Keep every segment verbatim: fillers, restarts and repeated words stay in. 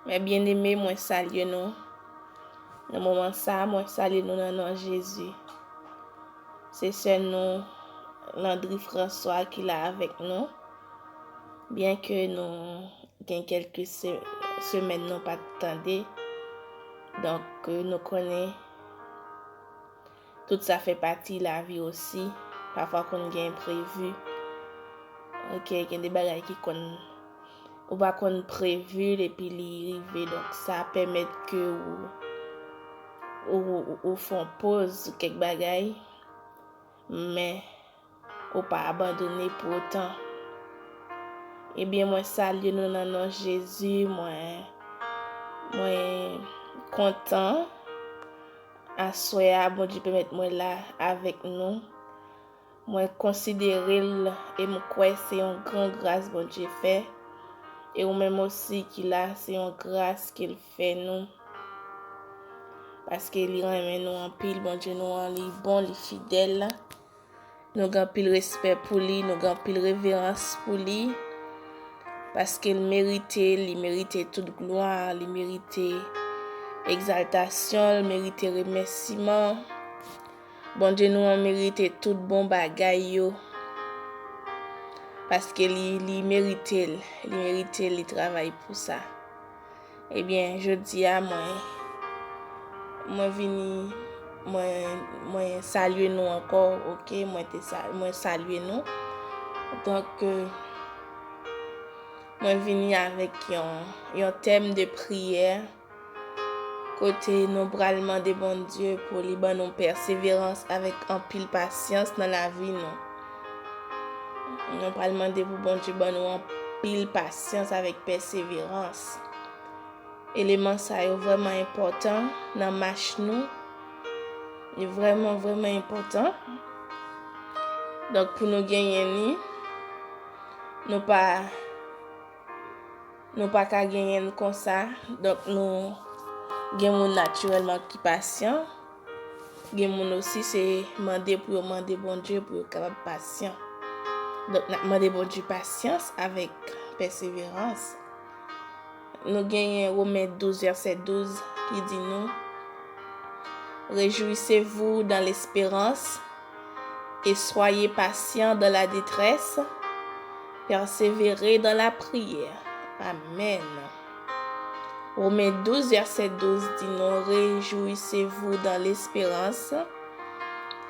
Mè byeneme, mwen salye nou. Nan moman sa, mwen salye nou nan non Jezi. Se sè nou, Landry François, ki la avèk nou. Byenke nou gen kèlke se-, semèn nou pa t tande, donk, nou konnen tout sa fè pati lavi osi. Pafwa konn gen enprevi. Oke, gen de bagay ki konn, ou pa konn previ l epi li rive. Donk, sa pèmèt ke ou, ou, ou, ou fè yon poz sou kèk bagay, men ou pa abandone pou otan. Ebyen, mwen salye nou nan non Jezi. Mwen, mwen kontan aswè a, Bondye pèmèt mwen la avèk nou. Mwen konsidere l e m kwè se yon gran gras Bondye fè. E ou menm osi ki la, se yon gras ke l fè nou. Paske li renmen nou anpil, Bondye nou an, li bon, li fidèl. Nou gen anpil respè pou li, nou gen anpil reverans pou li. Paske l merite, li merite tout glwa, li merite egzaltasyon, li merite remèsiman. Bondye nou an merite tout bon bagay yo. Paske li, li merite l, li merite l, li travay pou sa. Ebyen, jodi a, mwen, mwen vini, mwen, mwen salye nou ankò, oke? Mwen te sa-, mwen salye nou. Donk, euh, mwen vini avèk yon, yon tèm de priyè kote nou pral mande Bondye pou li ban nou pèseverans avèk anpil pasyans nan lavi nou. Nou pral mande pou Bondye ban nou anpil pasyans avèk pèseverans. Eleman sa yo vrèman enpòtan nan mach nou. Li vrèman, vrèman enpòtan. Donk, pou nou genyen li, nou pa, nou pa ka genyen l konsa. Donk, nou gen moun natirèlman ki pasyan. Gen moun osi, se mande pou yo mande Bondye pou yo kapab pasyan. Donk, n ap mande Bondye pasyans avèk pèseverans. Nou genyen Women douz, vèsè douz, ki di nou, Réjouissez-vous dans l'espérance et soyez patients dans la détresse, persévérez dans la prière. Amèn. Women douz, vèsè douz di nou, Réjouissez-vous dans l'espérance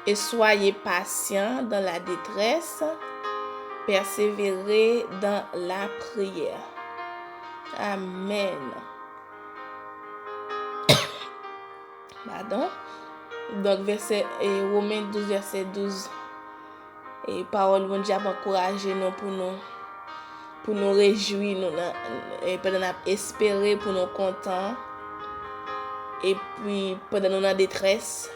et soyez patients dans la détresse, persévérez dans la prière. Amèn. Padon. Donk, vèsè, e, Women douz, vèsè douz. E, pawòl Bondye ap ankouraje nou pou nou, pou nou rejwi nou nan, e, pandan n ap espere, pou nou kontan. Epi, pandan nou nan detrès,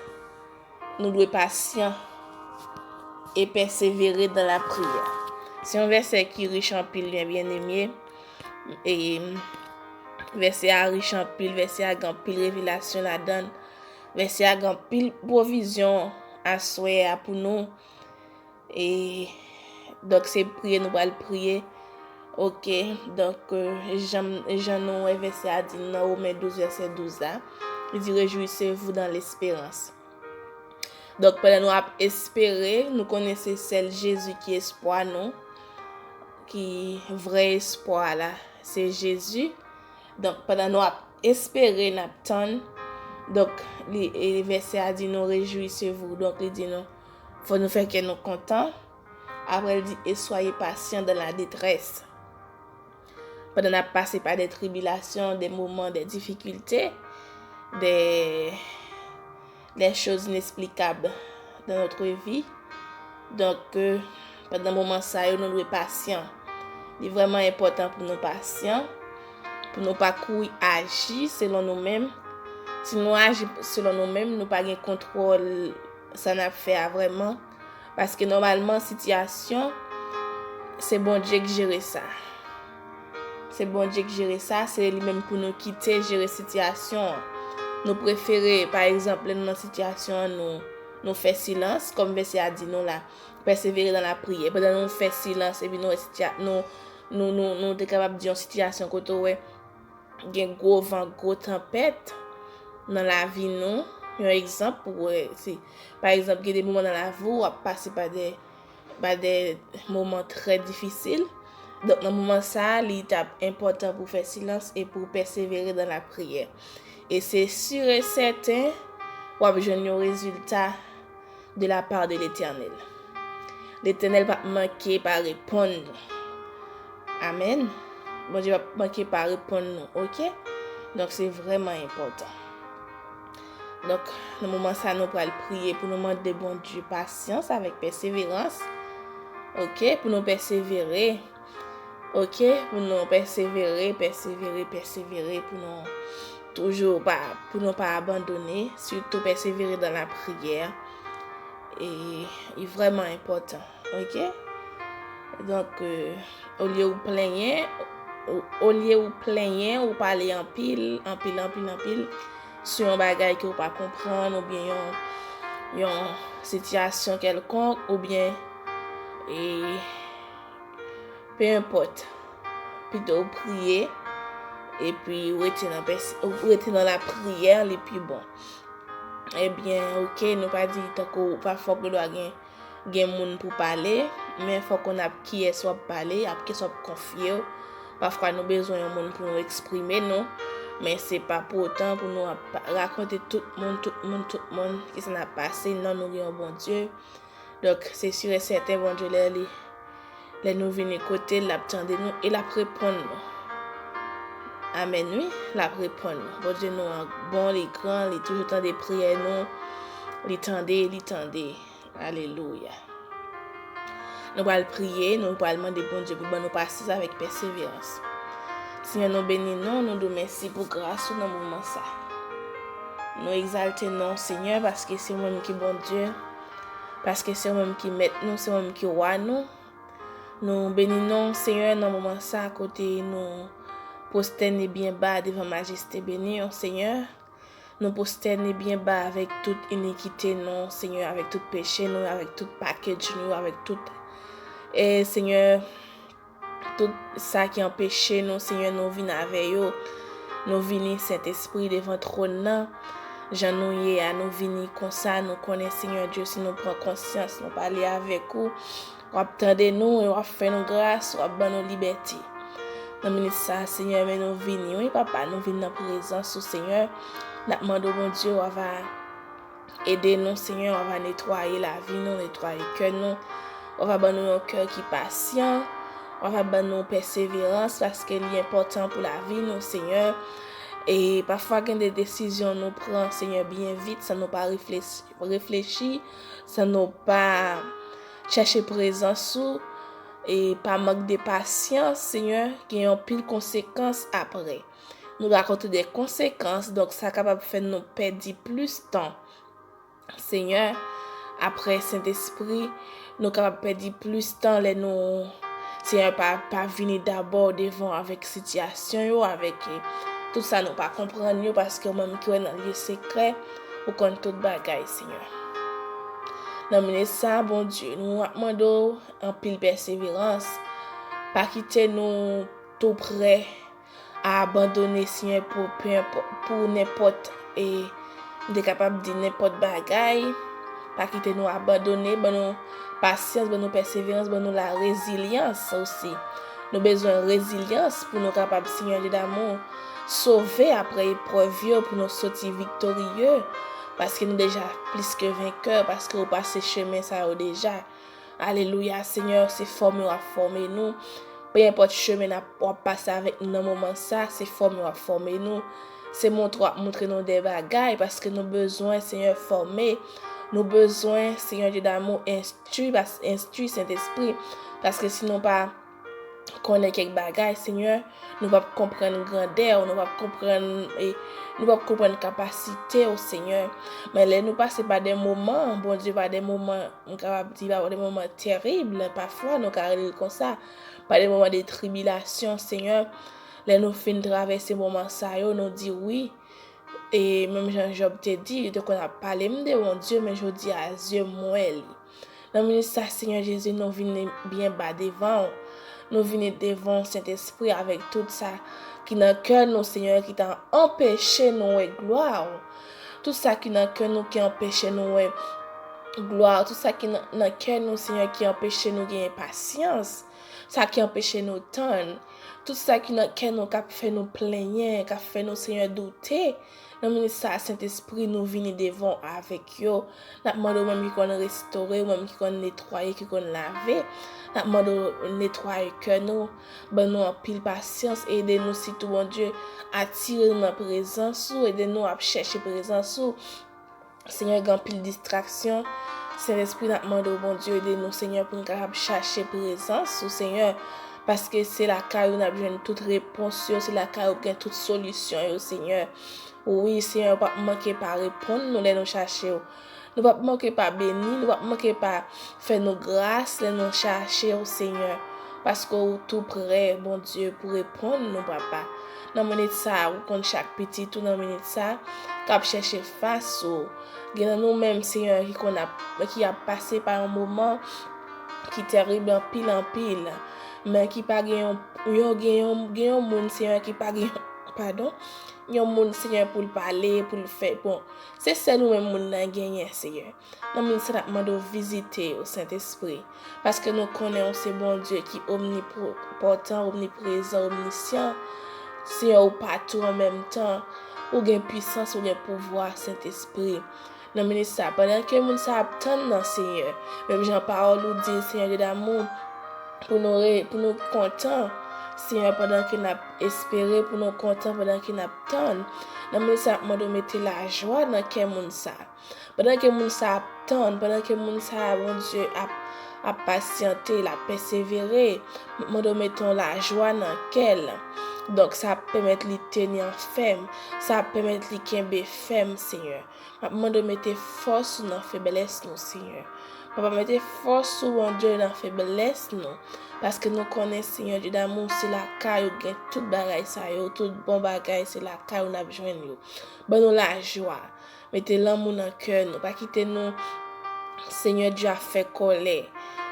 nou dwe pasyan e pèsevere dans la prière. Se yon vèsè ki rich anpil, byen, byeneme. E vèsè a rich anpil, vèsè a gen anpil revelasyon ladan l. Vèsè a gen anpil pwovizyon aswè a pou nou. E, donk, se priye nou pral priye. Oke, donk, euh, jan, jan nou wè vèsè a di nan Women douz, vèsè douz la, li di, Réjouissez-vous dans l'espérance. Donk, pandan nou ap espere, nou konnen se sèl Jezi ki espwa nou, ki vrè espwa la, se Jezi. Donk, pandan nou ap espere, n ap tann. Donk, li, e, vèsè a di nou, Réjouissez-vous. Donk, li di nou, fò nou fè kè nou kontan. Apre, li di, Et soyez patients dans la détresse. Pandan n ap pase pa de tribilasyon, de moman, de difikilte, de, de choz ineksplikab dans notre vie. Donk, euh, pandan moman sa yo, nou dwe pasyan. Li vrèman enpòtan pou nou pasyan, pou nou pa kouri aji selon nou menm. Si nou aji selon nou menm, nou pa gen kontwòl sa n ap fè a vrèman. Paske nòmalman, sitiyasyon, se Bondye k jere sa. Se Bondye k jere sa, se li menm pou nou kite jere sitiyasyon an. Nou prefere, pa egzanp, lè nou nan sitiyasyon an, nou, nou fè silans, kòm vèsè a di nou la, pèsevere dans la prière. Pandan nou fè silans, epi nou wè sitiya-, nou, nou, nou, nou te kapab di yon sitiyasyon kote w wè, gen gwo van, gwo tanpèt nan lavi nou. Yon egzanp, ou wè, se, pa egzanp, gen de moman nan lavi w, w ap pase pa de, pa de moman trè difisil. Donk, nan moman sa a, li t ap enpòtan pou w fè silans e pou w pèsevere dans la prière. E se sur et certain, w ap jwenn yon rezilta de la part de Letènèl. Letènèl p ap manke pa reponn nou. Amèn. Bondye p ap manke pa reponn nou, oke? Donk, se vrèman enpòtan. Donk, nan moman sa, nou pral priye pou nou mande Bondye pasyans avèk pèseverans, oke? Pou nou pèsevere, oke? Pou nou pèsevere, pèsevere, pèsevere, pou nou toujou pa, pou nou pa abandone, sitou pèsevere dans la prière. E, li vrèman enpòtan, oke? Donk, euh, olye ou plenyen, o-, olye ou plenyen, ou pale anpil, anpil, anpil, anpil, sou yon bagay ke ou pa konprann, oubyen yon, yon sitiyasyon kèlkonk, oubyen, e, pe enpòt, pito ou priye, epi ou rete nan pès-, ou rete nan lapriyè, li pi bon. Ebyen, oke, nou pa di tankou pa fòk ou dwa gen, gen moun pou pale, men fòk ou konn ap kiyès w ap pale, ap kiyès w ap konfye w. Pafwa, nou bezwen yon moun pou nou eksprime nou, men se pa pou otan pou nou ap rakonte tout moun, tout moun, tout moun, kisa n ap pase, non, nou gen yon Bondye. Donk, se sur et certain, Bondye, lè li, lè nou vini kote l, l ap tande nou e l ap reponn nou. Amèn, wi, l ap reponn nou. Bondye nou an bon, li gran, li toujou tande priyè nou, li tande, li tande. Alelouya. Nou pral priye, nou pral mande Bondye pou ban nou pasyans avèk pèseverans. Senyè, nou beni non w, nou di w mèsi pou gras ou nan moman sa. Nou egzalte non w, Senyè, paske se ou menm ki Bondye, paske se ou menm ki mèt nou, se ou menm ki wa nou. Nou beni non w, Senyè, nan moman sa kote nou pwostène byen ba devan majeste beni w, Senyè. Nou pwostène byen ba avèk tout inikite nou, Senyè, avèk tout peche nou, avèk tout package nou, avèk tout, e, Senyè, tout sa ki anpeche nou, Senyè, nou vin avè yo. Nou vini, Sentespri, devan twòn nan. Jan nou ye a, nou vini konsa, nou konnen, Senyè Dye, si nou pran konsyans, nou pale avèk ou, w ap tande nou e w ap fè nou gras, w ap ban nou libète. Nan minit sa a, Senyè, men nou vini, wi, Papa, nou vin nan prezans ou, Senyè. N ap mande w, Bondye, w ava ede nou, Senyè, w ava netwaye lavi nou, netwaye kè nou. W ava ban nou yon kè ki pasyan, w ava ban nou pèseverans, paske li enpòtan pou lavi nou, Senyè. E pafwa gen de desizyon nou pran, Senyè, byen vit, san nou pa reflechi, reflechi, san nou pa chèche prezans ou, e pa mank de pasyans, Senyè, gen anpil konsekans apre. Nou rakonte de konsekans, donk sa kapab fè nou pèdi plis tan. Senyè, apre Sentespri, nou kapab pèdi plis tan lè nou, Senyè, pa, pa vini dabò devan avèk sitiyasyon yo, avèk, eh, tout sa nou pa konprann yo, paske ou menm ki wè nan lye sekrè, ou konn tout bagay, Senyè. Nan minit sa, Bondye, nou ap mande w anpil pèseverans. Pa kite nou tou prè a abandone, Senyè, pou, pou, pou nenpòt, e, m te kapab di nenpòt bagay. Pa kite nou abandone, ban nou pasyans, ban nou pèseverans, ban nou la rezilyans osi. Nou bezwen rezilyans pou nou kapab, Senyè Dye damou, sove apre eprèv yo, pou nou soti viktoriye, paske nou deja plis ke venkè, paske ou pase chemen sa yo deja. Alelouya, Senyè, se fòme w ap fòme nou. Pe enpòt chemen n ap, w ap pase avèk nou nan moman sa, se fòme w ap fòme nou. Se montre w ap montre nou de bagay, paske nou bezwen, Senyè, fòme. Nou bezwen, Senyè Dye damou, enstwi, pas-, enstwi Sentespri. Paske si nou pa konnen kèk bagay, Senyè, nou p ap konprann grandè w, nou p ap konprann, e, nou p ap konprann kapasite w, Senyè. Men lè nou pase pa de moman, Bondye, pa de moman, m kapab di, pa de moman terib, pafwa nou ka rele l konsa, pa de moman de tribilasyon, Senyè. Lè nou fin travèse moman sa yo, nou di wi. E menm jan Jòb te di, yo te konn ap pale m de Bondye, men jodi a, zye m wè li. Nan minit sa, Senyè Jezi, nou vini byen ba devan w. Nou vini devan w, Sentespri, avèk tout sa ki nan kè nou, Senyè, ki ta anpeche nou wè glwa w. Tout sa ki nan kè nou ki anpeche nou wè glwa w. Tout sa ki nan, nan kè nou, Senyè, ki anpeche nou genyen pasyans. Sa ki anpeche nou tann. Tout sa ki nan kè nou k ap fè nou plenyen, k ap fè nou, Senyè, doute. Nan minit sa a, Sentespri, nou vini devan w avèk yo. N ap mande w menm ki konn restore, ou menm ki konn netwaye, ki konn lave. N ap mande w netwaye kè nou, ban nou anpil pasyans, ede nou sitou, Bondye, atire nou nan prezans ou, ede nou ap chèche prezans ou. Senyè, gen anpil distraksyon. Sentespri, n ap mande w, Bondye, ede nou, Senyè, pou n kapab chache prezans ou, Senyè. Paske se lakay ou n ap jwenn tout repons yo, se lakay ou gen tout solisyon yo, Senyè. Wi, Senyè, ou p ap manke pa reponn nou lè nou chache w. Nou p ap manke pa beni, nou p ap manke pa fè nou gras lè nou chache w, Senyè. Paske ou tou prè, Bondye, pou reponn nou, Papa. Nan minit sa a, ou konn chak pitit ou nan minit sa a, k ap chèche fas ou. Gen nan nou menm, Senyè, ki konn ap, ki ap pase pa yon moman ki terib anpil, anpil. Men ki pa gen yon, yon, gen yon, gen yon moun, Senyè, ki pa gen, padon, yon moun, Senyè, pou l pale, pou l fè. Bon, se sèl ou menm moun nan genyen, Senyè. Nan minit sa, n ap mande w vizite yo, Sentespri. Paske nou konnen ou se Bondye ki omnipotan, omniprezan, omnisyan. Senyè, ou patou an menm tan. Ou gen pwisans, ou gen pouvwa, Sentespri. Nan minit sa, pandan ke moun sa ap tann nan, Senyè, menm jan pawòl ou di, Senyè Dye damou, pou nou re-, pou nou kontan, Senyè, pandan ke n ap espere, pou nou kontan pandan ke n ap tann. Nan minit sa, n ap mande w mete lajwa nan kè moun sa. Pandan ke moun sa ap tann, pandan ke moun sa, Bondye, ap, ap pasyante, l ap pèsevere, m ap mande w mete yon lajwa nan kè l. Donk, sa ap pèmèt li teni an fèm, sa ap pèmèt li kenbe fèm, Senyè. M ap mande w mete fòs ou nan feblès nou, Senyè. Papa, mete fòs ou, Bondye, nan feblès nou. Paske nou konnen, Senyè Dye damou, se lakay ou gen tout bagay sa yo, tout bon bagay, se lakay ou n ap jwenn yo. Ban nou lajwa. Mete lanmou nan kè nou. Pa kite nou, Senyè Dye, ap fè kòlè.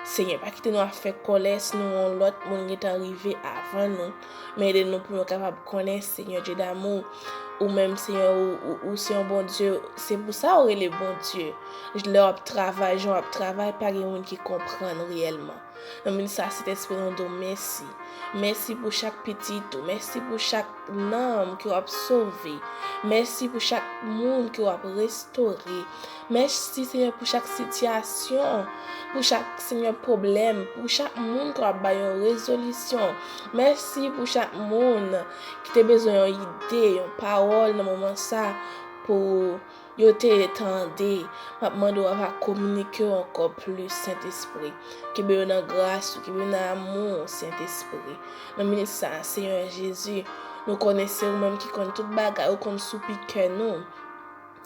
Senyè, pa kite nou ap fè kòlè, sinon yon lòt moun gentan rive avan nou. Men ede nou pou nou kapab konnen, Senyè Dye damou, ou menm, Senyè, ou, ou, ou se yon Bondye. Se pou sa ou rele Bondye. Lè w ap travay, jan w ap travay, pa gen moun ki konprann reyèlman. Nan minit sa, Sentespri, nou di w mèsi. Mèsi pou chak pitit ou. Mèsi pou chak nanm ke w ap sove. Mèsi pou chak moun ke w ap restore. Mèsi, Senyè, pou chak sitiyasyon, pou chak, Senyè, pwoblèm, pou chak moun ke w ap ba yon rezolisyon. Mèsi pou chak moun ki te bezwen yon ide, yon pawòl nan moman sa pou yo te tande. M ap mande w a va kominike yo ankò plis, Sentespri. Kenbe yo nan gras ou, kenbe yo nan amou w, Sentespri. Nan minit sa a, Senyè Jezi, nou konnen se ou menm ki konn tout bagay, ou konn soupi kè nou.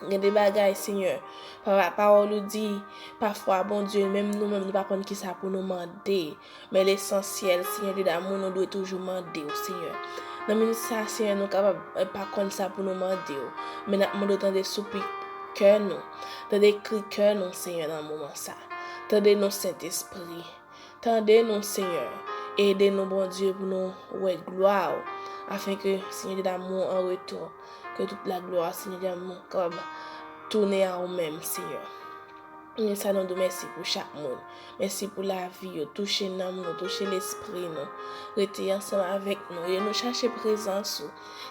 Gen de bagay, Senyè, pa-, pawòl ou di, pafwa, Bondye, menm nou menm, nou pa konn kisa pou nou mande. Men lesansyèl, Senyè Dye damou, nou dwe toujou mande w, Senyè. Nan minit sa a, Senyè, nou kapab, eh, pa konn sa pou nou mande w. Men n ap mande w tande soupi kè nou. Tande kri kè nou, Senyè, nan moman sa. Tande nou, Sentespri. Tande nou, Senyè. Ede nou, Bondye, pou nou wè glwa w. Afenke, Senyè Dye damou, an retou, ke tout laglwa, Senyè Dye damou, kapab tounen a ou menm, Senyè. Men sa nou di w mèsi pou chak moun. Mèsi pou lavi yo. Touche nanm nou, touche lespri nou. Rete ansanm avèk nou. E nou chache prezans ou.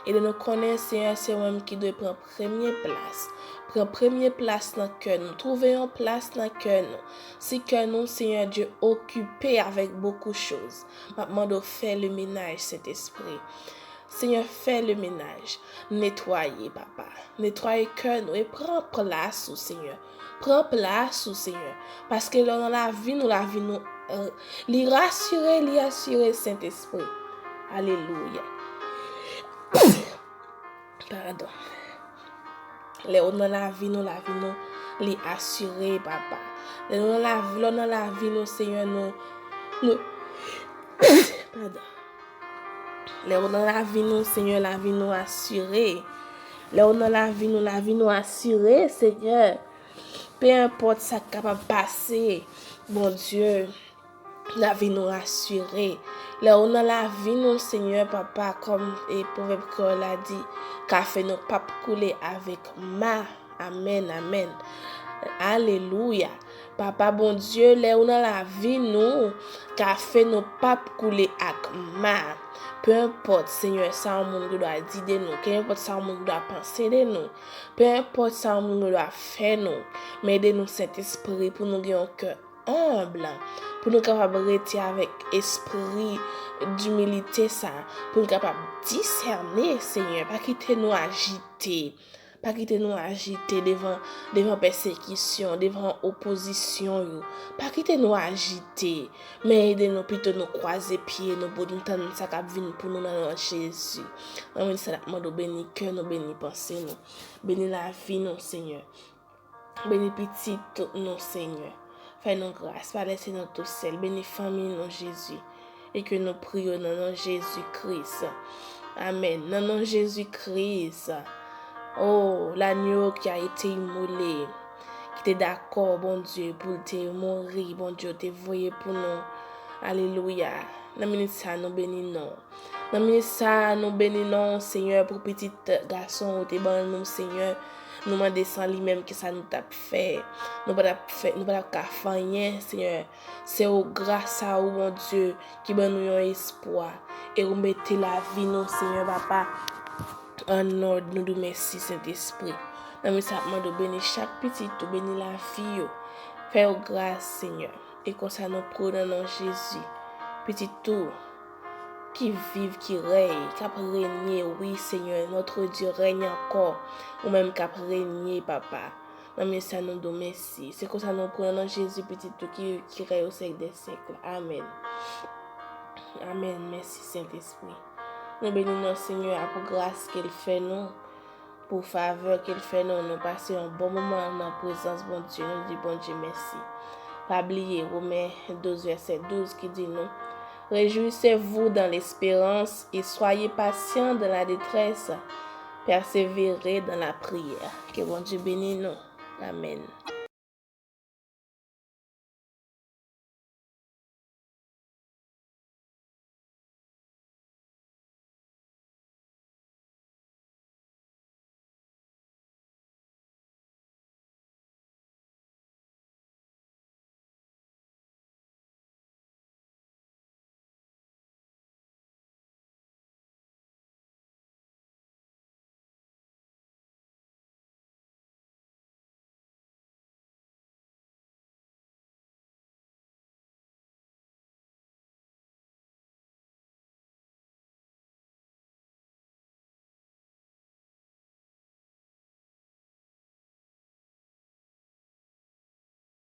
E nou konnen, Senyè, se ou menm ki dwe pran premye plas. Pran premye plas nan kè nou. Twouve yon plas nan kè nou. Si kè nou, Senyè Dye, okipe avèk bokou choz, m ap mande w fè le menaj, Sentespri. Senyè, fè le menaj. Netwaye, Papa. Netwaye kè nou e pran plas ou, Senyè. Pran plas ou, Senyè. Paske lè w nan lavi nou, lavi nou, eh, li rasire, li asire, Sentespri. Alelouya. Padon. Lè w nan lavi nou, lavi nou, li asire, Papa. Lè nou nan lavi, lè w nan lavi nou, Senyè, nou, nou, padon. Lè w nan lavi nou, Senyè, lavi nou asire. Lè w nan lavi nou, lavi nou asire, Senyè. Pe enpòt sa k kapab pase, Bondye, lavi nou asire. Lè ou nan lavi nou, Senyè, Papa, kòm e pwovèb kreyòl la di, kafe nou p ap koule avèk ma. Amèn, amèn. Alelouya. Papa Bondye, lè ou nan lavi nou, kafe nou p ap koule ak ma. Pe enpòt, Senyè, sa yon moun gendwa di de nou, pe enpòt sa yon moun gendwa panse de nou, pe enpòt sa yon moun gendwa fè nou, men ede nou, Sentespri, pou nou gen yon kè enb, pou nou kapab rete avèk espri dimilite sa, pou nou kapab disène, Senyè. Pa kite nou ajite. Pa kite nou ajite devan, devan pèsekisyon, devan opozisyon yo. Pa kite nou ajite, men ede nou pito nou kwaze pye nou pou nou tann sa k ap vin pou nou nan non Jezi. Nan men sa n ap mande w beni kè nou, beni panse nou, beni lavi nou, Senyè. Beni pitit nou, Senyè. Fè nou gras, pa lese nou tousèl. Beni fanmi nou, Jezi. E ke nou priye nan non Jezi Kris. Amèn. Nan non Jezi Kris. Oh, l'agneau qui a été immolé, ki te dakò, Bondye, pou l te mouri, Bondye, ou te voye pou nou. Alelouya. Nan minit sa, nou beni non. Nan minit sa, nou beni non, Senyè, pou pitit gason ou te ban nou, Senyè. Nou mande san li menm, kisa nou t ap fè? Nou pa t ap fè, nou pa t ap ka fè anyen, Senyè. Se ou, gras a ou, Bondye, ki ban nou yon espwa. E ou mete lavi nou, Senyè, Papa, an òd. Nou di w mèsi, Sentespri. Nan minit sa, ap mande w beni chak pitit ou, beni lavi yo. Fè yo gras, Senyè. E konsa nou priye nan non Jezi. Pitit ou ki viv, ki rèy, k ap renye, wi, Senyè, notre Dieu règne encore. Ou menm k ap renye, Papa. Nan men sa nou di w mèsi. Se konsa nou priye nan non Jezi, Pitit ou ki, ki rèy o syèk dè syèk la. Amèn. Amèn. Mèsi, Sentespri. Nou beni non Senyè a pou gras ke l fè nou, pou favè ke l fè nou. Nou pase yon bon moman nan prezans Bondye. Nou di Bondye mèsi. Pa bliye Women douz, vèsè douz ki di nou, Réjouissez-vous dans l'espérance et soyez patients dans la détresse. Persévérez dans la prière. Ke Bondye beni nou. Amèn.